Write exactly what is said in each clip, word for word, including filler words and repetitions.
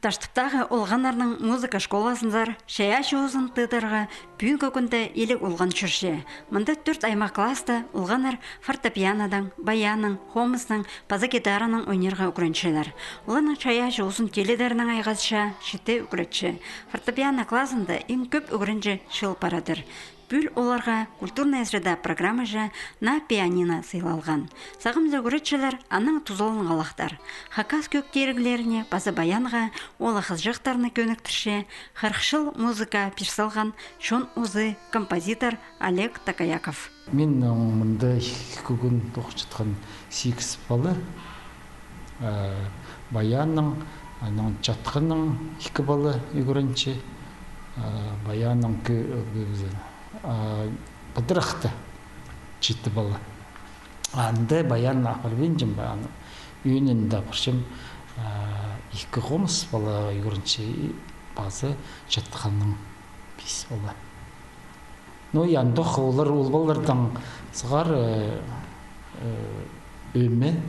Таштыптағы олғаннарның музыка школазынзар чайаачы узын тыыдарға пӱӱнгі кӱнде илиг олған чӧрче. Мында тӧрт аймах класста олғаннар фортепианодаң, баяннаң, хомыснаң паза гитаранаң ойнирға ӱгренчелер. Оларның чайаачы узын тилідерінең айғасча читі ӱгретчі. Фортепиано клазында иң кӧп ӱгренҷі чыыл парадыр. Пӱӱл оларға «Культурная среда» программаҷа наа пианино сыйлалған. Сағам ла ӱгретчілер аның тузаланғалахтар. Хакас кӧг тиріглеріне паза баянға оолах-хызыҷахтарны кӧніктірче хырых чыл музыка пир салған чон узы, композитор Олег Токояков. Мин мында ікі кӱн тоғынчатхан сигіс пала, баянның, анаң чатханның ікі пала ӱгренче, баянның кӧ-, кӧ-, а, пыдырахта читі пала. Анда баян апарбинчам ба, аны ӱнінде апарчам, а, ікі хомыс пала ӱгренче, и паза чатханның пис пала. Ну, и андох олар, ол палалардаң сығара, э, э, ӧме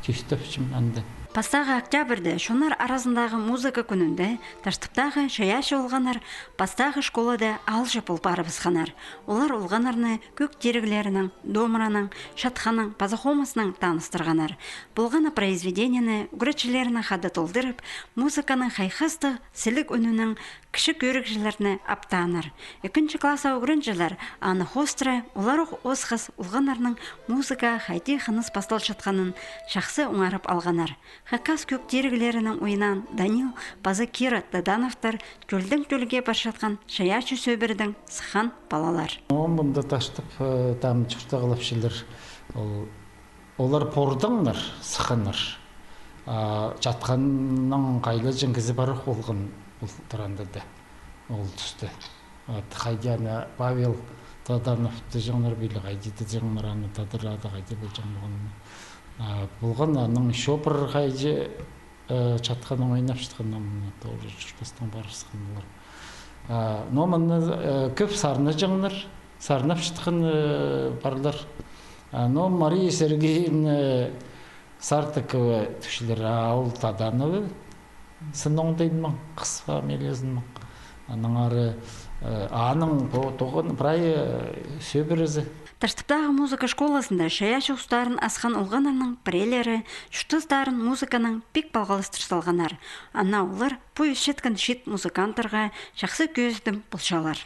тӧстепчем анда. Пастағы октябрьде чоннар аразындағы музыка кӱнінде Таштыптағы чайаачы олғаннар пастағы школада аалҷы пол парыбысханнар. Олар олғаннарны кӧг тиріглерінең, домранаң, чатханнаң паза хомыснаң таныстырғаннар. Полған на произведениені ӱгретчілерінең хада толдырып, музыканың хайхастығ сіліг ӱнінең кічіг кӧрігҷілерні аптааннар. Ікінҷі класстағы ӱгренҷілер аны хоостыра оларох осхас олғаннарның музыкаа хайди хыныс пасталчатханын чахсы оңарып алғаннар. Хакас кӧг тиріглерінең ойнаан Данил паза Кира Тадановтар тӧлдең тӧлге парчатхан чайаачы сӧбіренің сыххан палалар. Мында Таштып, э, там чуртағлапчалар. Ол Олар пордаңнар, сыхханнар. А, чатханнаң хайлаҷаң кізі парох полған ол туранда даа, ол туста. Вот, хайди аны Павел Таданов тіҷеңнер, піле хайди тіҷеңнер, аны тадар ады хайди полҷаң полған. А, полған, анаң ещё пір хайди, э, чатханнаң ойнапчатханнаң, тоже чуртастаң парыбысханнар. А, но мында, э, кӧп сарнаҷаңнар, сарнапчатхан, э, парлар. А, но Мария Сергеевна Сартыкова тіпчелер, а ол Таданова сыннаң даа ниме, хыс фамилиязынаң. Аннаңар, э, аның то-, тоғын прай, э, сӧбірезі. Таштыптағы музыка школазында чайаачы устарын асхан олғаннарның пірелері чуртастарын музыканаң пик палғалыстыр салғаннар. Ана олар пу ӧсчеткен чиит музыканттарға чахсы кӧзідім полчалар.